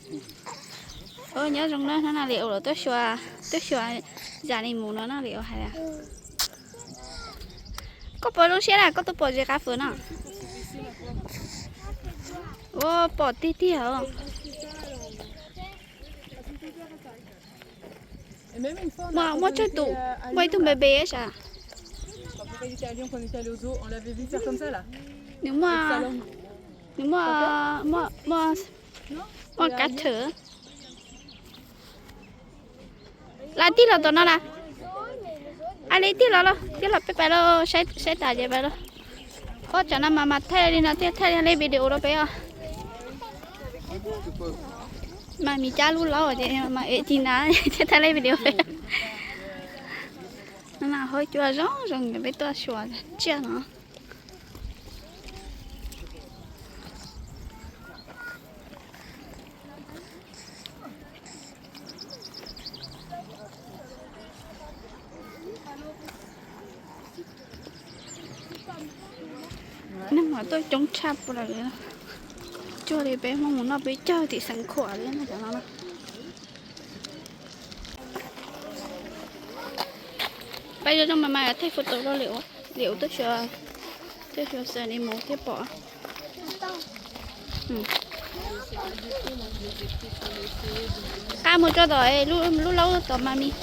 Nyob zoo na, hnub no Liv Us los tuaj xyuas, tuaj xyuas zam li mus no na, Liv Us hais tias. Koj puas zoo siab na, koj tuaj pom zes qav fwm no? Ua pom tiag tiag os. Muaj, muaj tsawg tus, muaj ib tug npe npe sav. Nws muaj, nws muaj, muaj, muaj kab thawm. Lawv tig los tom no na. Ab, li tig los los, tig los peb pais los saib, saib tas ces pais los. Ob, tsam no mas mas thaij li no thiaj thaij li video rau peb os. Mas Mim cab lub laub ces mas ev tis na thiaj thaij li video peb. No mas haub cua zoo zoo, peb tuaj xyuas tsiaj no. Neeg mas tuaj coob tshaj plaws li. Cuag li peb Hmoob mus noj peb caug tim Xeev Khuam li no cov no. Peb zoo zoo mas mas thaij foto rau Liv Us, Liv Us tuaj xyuas, tuaj xyuas xws li mus thiaj pom. Qab mus tso tom lub laub tom mas Mim.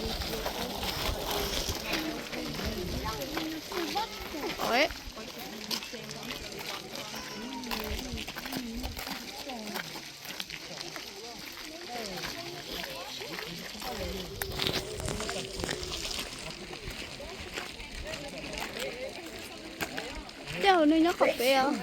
Tej zaum nws nyob qhov pem os.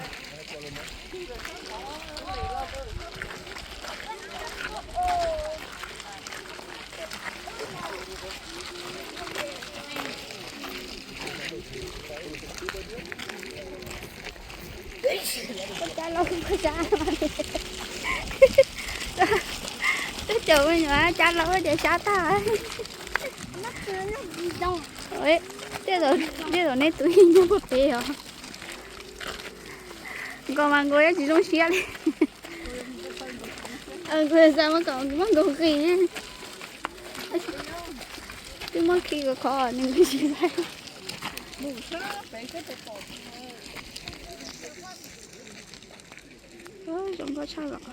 Cab laub, cab laub, cab laub ces sab tag. Tej zaum, tej zaum nej tus yeej nyob puag pem os. Nkaus mas nkaus yeej tsis zoo siab li. Nkaus xav muab kom muab nkaus nqis. Twb muab khi kom khov nws nqis tsis tau. Zoo nkauj tshaj lawm.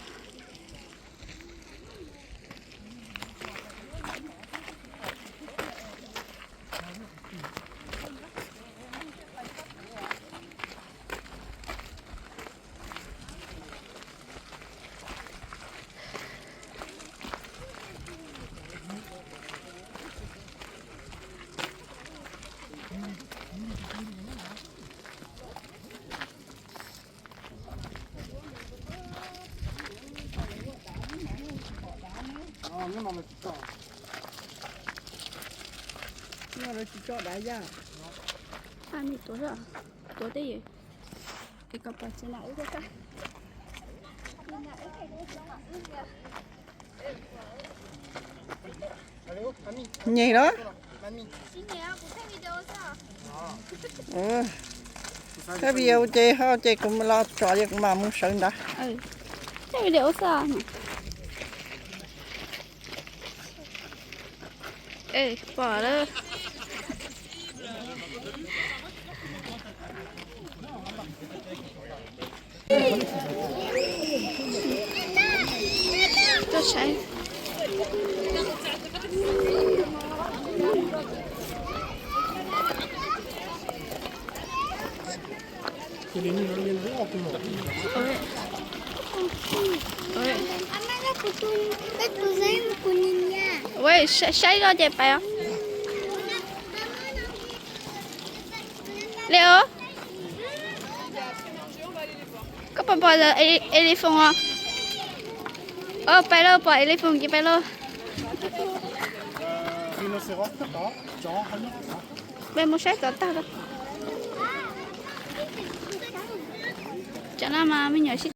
Tuav tej yam, es kom pom txiv na wb. Nyem los? Thaij video ces ho ces kuv los tso ces kuv mam mus sawv ntawd. Thaij video xwb. Pom lawm. Tuaj saib. Ua, saib zoj ces pais os. Li os, koj puas pom elephant os? Pais lauj, pom elephant ces pais lauj. Peb mus saib tod tag. Cov no mas me nyuam sib